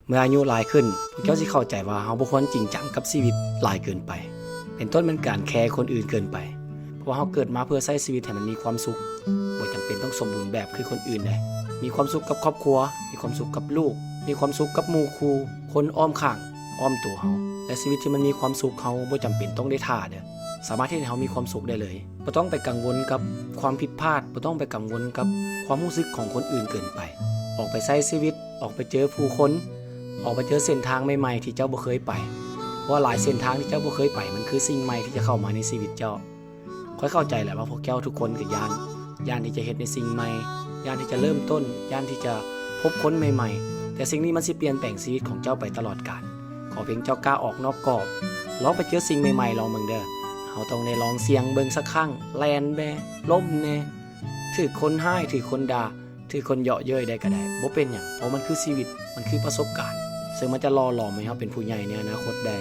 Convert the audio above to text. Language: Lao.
ເມື່ອອາຍຸຫຼາຍຂຶ້ນ, ພວກເຈົ້າຊິເຂົ້າໃຈວ່າເຮົາບໍ່ຄວນຈິງຈັງກັບຊີວິດຫຼາຍເກີນໄປ, ເປັນຕົ້ນແມ່ນການແຄຄົນອື່ນເກີນໄປ, ເພາະວ່າເຮົາເກີດມາເພື່ອໃຊ້ຊີວິດໃຫ້ມັນມີຄວາມສຸກ. ບໍ່ຈຳເປັນຕ້ອງສົມບູນແບບຄືຄົນອື່ນເດ້. ມີຄວາມສຸກກັບຄອບຄົວ, ມີຄວາມສຸກກັບລູກ, ມີຄວາມສຸກກັບໝູ່ຄູ່, ຄົນອ້ອມຂ້າງ, ອ້ອມຕົວເຮົາ. ແລະ ຊີວິດທີ່ມັນມີຄວາມສຸກ, ເຮົາບໍ່ຈຳເປັນຕ້ອງໄດ້ຖ້າເດີ້. ສາມາດເຮັດໃຫ້ເຮົາມີຄວາມສຸກໄດ້ເລີຍ. ບໍ່ຕ້ອງໄປກັງວົນກັບຄວາມຜິດພາດ, ບໍ່ຕ້ອງໄປກັງວົນກັບຄວາມຮູ້ສຶກຂອງຄົນອື່ນເກີນໄປ. ອອກໄປໃຊ້ຊີວິດ, ອອກໄປເຈີຜູ້ຄົນ, ອອກໄປເຈີເສັ້ນທາງໃໝ່ໆທີ່ເຈົ້າບໍ່ເຄີຍໄປ. ເພາະວ່າຫຼາຍເສັ້ນທາງທີ່ເຈົ້າບໍ່ເຄີຍໄປ, ມັນຄືສິ່ງໃໝ່ທີ່ຈະເຂົ້າມາໃນຊີວິດເຈົ້າ. ຂ້ອຍເຂົ້າໃຈແຫຼະວ່າພວກເຈົ້າທຸກຄົນກໍຢ້ານ, ຢ້ານທີ່ຈະເຮັດໃນສິ່ງໃໝ່, ຢ້ານທີ່ຈະເລີ່ມຕົ້ນ, ຢ້ານທີ່ຈະພົບຄົນໃໝ່ໆ, ແຕ່ສິ່ງນີ້ມັນຊິປ່ຽນແປງຊີວິດຂອງເຈົ້າໄປຕະຫຼອດການ. ຂໍພຽງເຈົ້າກ້າອອກນອກກອບ, ລອງໄປເຈີສິ່ງໃໝ່ໆລອງເບິ່ງເດີ້. ເຮົາຕ້ອງໄດ້ລອງສ່ຽງເບິ່ງສັກຄັ້ງ, ແລ່ນແດ່, ລົ້ມແດ່, ຖືກຄົນຮ້າຍ, ຖືກຄົນດ່າ, ຖືກຄົນເຍາະເຍີ້ຍໄດ້ກໍໄດ້, ບໍ່ເປັນຫຍັງ, ເພາະມັນຄືຊີວິດ, ມັນຄືປະສົບການ, ເຊິ່ງມັນຈະຫຼໍ່ຫຼອມໃຫ້ເຮົາເປັນຜູ້ໃຫຍ່ໃນອະນາຄົດໄດ້.